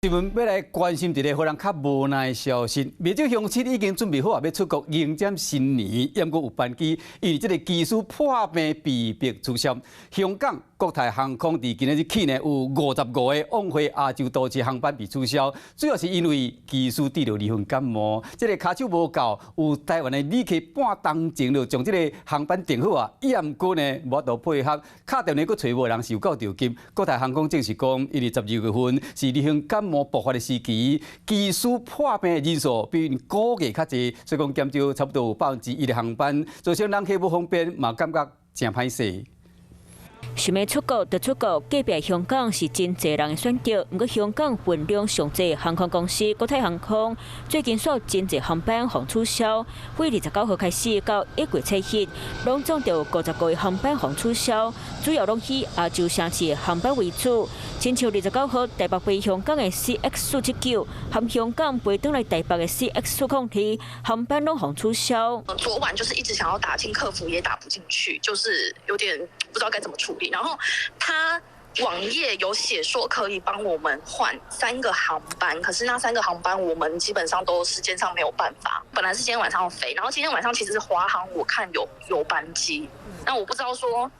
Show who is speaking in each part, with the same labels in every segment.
Speaker 1: 新聞欲來關心一個予人較無奈的消息，袂少鄉親已經準備好啊，欲出國迎接新年，毋過有班機因為這个機師破病被迫取消。香港國泰航空佇今仔日起呢，有55個往返亞洲都市航班被取消，主要是因為機師得著流行感冒，這个跤手無夠，有台灣的旅客半鐘前就將這个航班訂好啊，毋過呢無法度配合，敲電話閣揣無人是有夠著急。國泰航空證實講，因為12月份是流行感冒爆發的時期，機師破病的人數比估計較濟，所以講減少差不多有1%的航班，造成人客無方便，嘛感覺誠歹勢。
Speaker 2: 想欲出國就出國，隔壁香港是真濟人的選擇。毋過香港運量上濟航空公司國泰航空最近煞真濟航班予取消，對29號開始到1月7日，攏總著有55個航班予取消，主要攏以亞洲城市航班為主。親像29號台北飛香港的 CX 479，和香港飛轉來台北的 CX 402航班攏予取消。
Speaker 3: 昨晚就是一直想要打進客服，也打不進去，就是有點不知道該怎麼處理。然後他網頁有寫說可以幫我們換三個航班，可是那三個航班我們基本上都時間上沒有辦法。本來是今天晚上要飛，然後今天晚上其實是華航，我看有班機，那我不知道說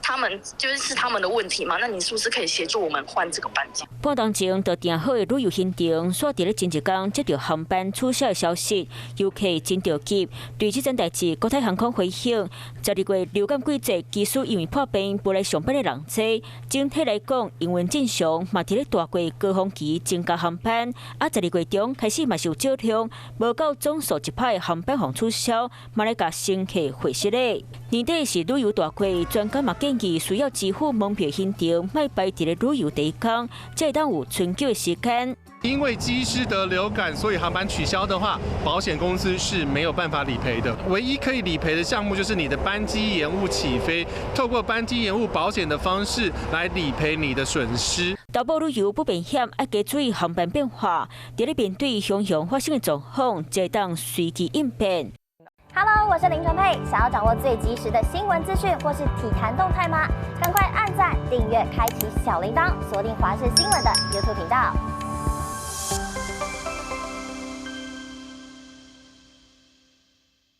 Speaker 3: 他們就是他們的問題嘛？那你是不是可以協助我們換這個班機？
Speaker 2: 半鐘前就訂好的旅遊行程，煞佇咧前一工接著航班取消的消息，遊客真著急。對這件代誌，國泰航空回應：12月流感季節，機師因為破病無來上班的人濟。整體來講，營運正常，嘛佇咧大過高峰期增加航班。啊，12月中開始嘛是有少量，無到總數1%的航班予取消，嘛來共乘客回息咧。年底是旅遊大季，專家嘛建議需要支付門票行程，莫排佇咧旅遊第一工，才會當有存久的時間。
Speaker 4: 因為機師得流感，所以航班取消的話，保險公司是沒有辦法理賠的。唯一可以理賠的項目就是你的班機延誤起飛，透過班機延誤保險的方式來理賠你的損失。
Speaker 2: 投保旅遊不便險，愛加注意航班變化，佇咧面對常常發生的狀況，才會當隨機應變。
Speaker 5: Hello，我是林純佩。想要掌握最及時的新聞資訊或是體壇動態嗎？趕快按讚、訂閱、開啟小鈴鐺，鎖定華視新聞的 YouTube 頻道。